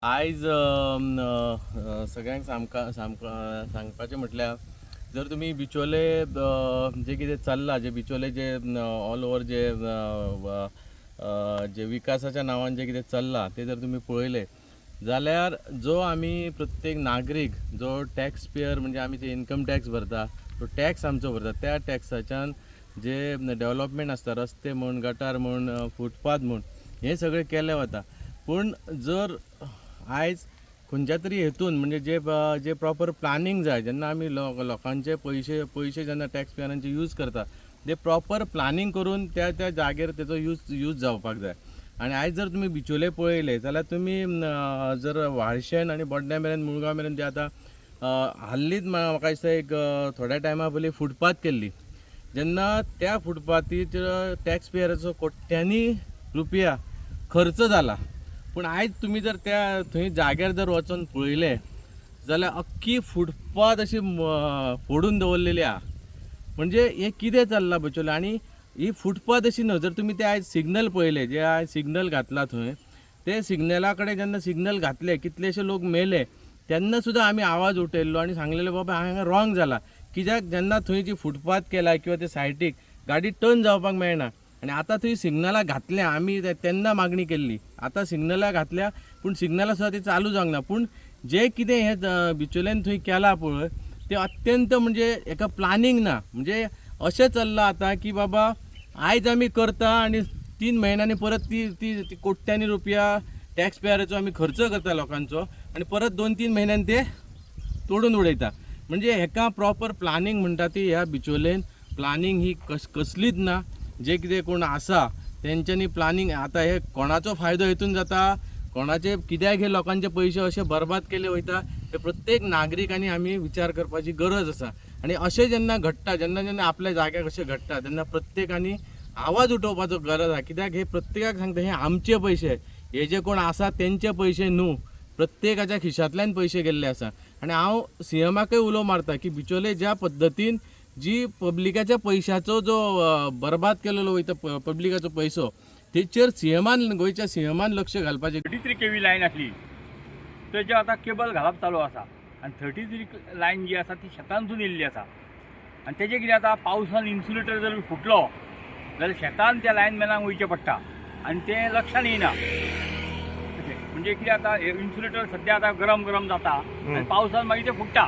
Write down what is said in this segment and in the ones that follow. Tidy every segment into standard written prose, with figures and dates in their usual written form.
आयज सगळ्यांक सांगपाचें म्हटल्यार जर तुमी बिचोले जे कितें चल्लां, जे बिचोले जे ऑल ओवर जे जे विकासाच्या नांवान जे कितें चल्लां तें जर तुमी पळयलें जाल्यार जो आमी प्रत्येक नागरीक जो टॅक्स पेयर म्हणजे आमी जे इन्कम टॅक्स भरता तो टॅक्स आमचो भरता, त्या टॅक्साच्यान जे डेवलपमेंट आसता, रस्ते म्हूण, गटार म्हूण, फुटपाथ म्हूण, हें सगळें केलें वता. पूण जर आयज खंयच्या तरी हेतून म्हणजे जे जे प्रॉपर प्लानींग जाय, जेन्ना आमी लोकांचे पयशे पयशे जेन्ना टॅक्स पेयरांचे यूज करता ते प्रॉपर प्लानींग करून त्या त्या जागेर तेचो यूज जावपाक जाय. आनी आयज जर तुमी बिचोले पळयले जाल्यार तुमी जर व्हाळशेन आनी बोड्ड्या मेरेन, मुळगांव मेरेन जे आतां हाल्लीच म्हाका दिसता एक थोड्या टायमा पयलीं फुटपाथ केल्ली, जेन्ना त्या फुटपाथीचेर टॅक्स पेयराचो कोट्यांनी रुपया खर्च जाला. पूण आयज तुमी जर त्या थंय जाग्यार जर वचोन पळयलें जाल्यार अख्खी फुटपाथ अशी फोडून दवरलेली आहा. म्हणजे हें कितें चल्लां बिचोले. आनी ही फुटपाथ अशी न्हय, जर तुमी ते आयज सिग्नल पळयले, जे आयज सिग्नल घातला थंय, ते सिग्नला कडेन जेन्ना सिग्नल घातले कितलेशे लोक मेले तेन्ना सुद्दां आमी आवाज उठयल्लो आनी सांगलेले बाबा हांगा रॉंग जाला. कित्याक जेन्ना थंय जी फुटपाथ केला किंवा ते सायडीक गाडी टर्न जावपाक मेळना, आनी आतां थंय सिग्नलां घातल्या, आमी तेन्ना मागणी केल्ली, आतां सिग्नलां घातल्या पूण सिग्नलां सुद्दां ती चालू जावंक ना. पूण जें कितें हें बिचोल्यान थंय केलां पळय तें अत्यंत म्हणजे एका प्लानींग ना. म्हणजे अशें चल्लां आतां की बाबा आयज आमी करता आनी 3 म्हयन्यांनी परत ती ती कोट्यांनी रुपया टॅक्स पेयराचो आमी खर्च करता लोकांचो आनी परत 2-3 म्हयन्यांनी ते तोडून उडयता. म्हणजे हेका प्रॉपर प्लानींग म्हणटा ती ह्या बिचोलेन प्लानींग ही कसलीच ना. जे कितें कोण आसा तेंच्यांनी प्लानींग, आतां हे कोणाचो फायदो हेतून जाता, कोणाचे कित्याक हे लोकांचे पयशे अशे बरबाद केले वयता हे प्रत्येक नागरिकांनी आमी विचार करपाची गरज आसा. आनी अशें जेन्ना घडटा, जेन्ना जेन्ना आपल्या जाग्याक अशें घडटा तेन्ना प्रत्येकांनी आवाज उठोवपाचो गरज आसा. कित्याक हे प्रत्येकाक सांगता हे आमचे पयशे, हे जे कोण आसा तेंचे पयशे न्हू, प्रत्येकाच्या खिशांतल्यान पयशे गेल्ले आसा. आनी हांव सीएमाकय उलो मारता की बिचोले ज्या पद्दतीन जी पब्लिकाच्या पयशाचो जो बरबाद केलेलो वयता पब्लिकाचो पैसो तेचेर सीएमान, गोंयच्या सीएमान लक्ष घालपाचें. 33 केवी लायन आसली तेजेर आतां केबल घालप चालू आसा आनी 33 लायन जी आसा ती शेतानसून येयल्ली आसा आनी तेजें कितें आतां पावसान इन्सुलेटर जर फुटलो जाल्यार शेतान त्या लायनमॅनाक वयचें पडटा आनी तें लक्षान येयना. म्हणजे कितें आतां इन्सुलेटर सद्या आतां गरम गरम जाता आनी पावसान मागीर तें फुट्टा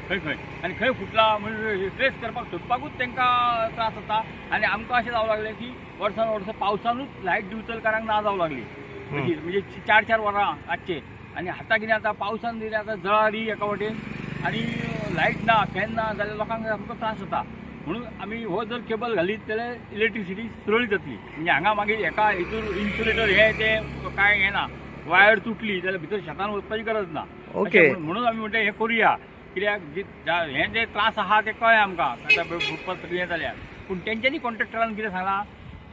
खंय खंय, आनी खंय फुटला म्हणजे ट्रेस करपाक सोदपाकूच तांकां त्रास जाता. आनी आमकां अशें जावं लागलें की वर्सान वर्स पावसानूच लायट दिवचलकारांक ना जावं लागली, म्हणजे 4-4 वरां रातचें. आनी आतां कितें आतां पावसान कितें आतां जळारी एका वटेन आनी लायट ना, फॅन ना जाल्यार लोकांक सामको त्रास जाता. म्हणून आमी हो जर केबल घालीत जाल्यार इलेक्ट्रिसिटी सुरळीत जातली. म्हणजे हांगा मागीर एका हितूर इन्सुलेटर हे ते कांय हें ना, वायर तुटली जाल्यार भितर शेतान वचपाची गरज ना. ओके, म्हणून आमी म्हणटा हें करुया, कित्याक हे जे त्रास आहा ते कळ्ळें आमकां आतां फुटपाथ सगळें हें जाल्यार. पूण तेंच्यांनी कॉन्ट्रॅक्टरान कितें सांगलां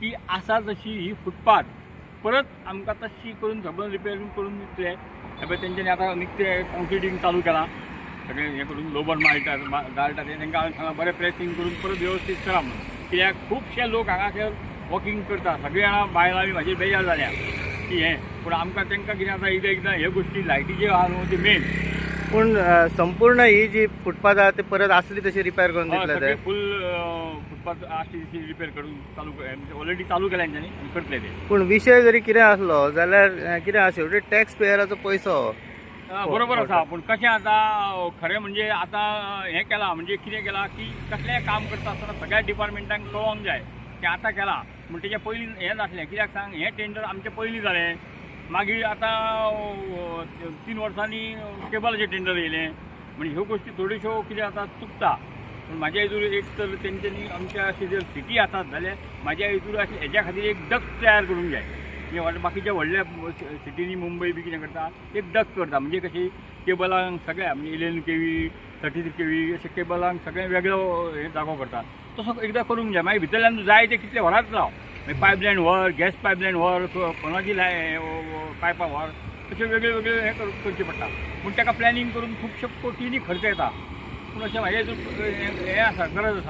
की आसा तशी ही फुटपाथ परत आमकां तशी करून सबंद रिपेरींग करून दितले. हे पळय तेंच्यांनी आतां निकतें कॉन्क्रिटींग चालू केलां, सगळें हें करून लोबन माळटा गाळटा तें तांकां हांवें सांगलां बरें प्रेसींग करून परत वेवस्थीत करा म्हणून. कित्याक खुबशे लोक हांगासर वॉकिंग करता, सगळीं जाणां बायलां बी म्हाजेर बेजार जाल्या की हें. पूण आमकां तांकां कितें आतां एकदां एकदां ह्यो गोश्टी लायटीच्यो आहा न्हू ती मेन. पूण संपूर्ण ही जी फुटपाथ आहा ती परत आसली तशी रिपेर करून दितले ते फूल फुटपाथ आसली तशी रिपेर करून चालू, ऑलरेडी चालू केल्या तेंच्यांनी आनी करतले ते. पूण विशय जरी कितें आसलो जाल्यार कितें आसा शेवटी टॅक्स पेयराचो पयसो. बरोबर आसा, पूण कशें आतां खरें म्हणजे आतां हें केलां म्हणजे कितें केलां की कसलें काम करता आसतना सगळ्या डिपार्टमेंटांक कळोंक जाय तें आतां केलां. पूण तेच्या पयलीं हें नासलें, कित्याक सांग हें टेंडर आमचें पयलीं जालें, मागीर आतां 3 वर्सांनी केबलाचें टेंडर येयलें. म्हणजे ह्यो गोश्टी थोड्योश्यो कितें आतां चुकता. पूण म्हाज्या हितूर एक तर तेंच्यांनी आमच्या अशें जर सिटी आसात जाल्यार म्हाज्या हितूर अशें हेज्या खातीर एक डक्ट तयार करूंक जाय. म्हणजे बाकीच्या व्हडल्या सिटींनी मुंबय बी कितें करता एक डक्ट करता, म्हणजे कशी केबलांक सगळ्या म्हणजे 11 केवी 33 केवी अशें केबलांक सगळें वेगळो हे जागो करता, तसो एकदां करूंक जाय. मागीर भितरल्यान जाय ते कितले व्हरात राव, मागीर पायपलायन व्हर, गॅस पायपलायन व्हर, कोणाची लाय पायपां व्हर, अशें वेगळे वेगळे हें करचें पडटा. पूण ताका प्लॅनिंग करून खुबशे कोटींनी खर्च येता. पूण अशें म्हाजें हें आसा, गरज आसा.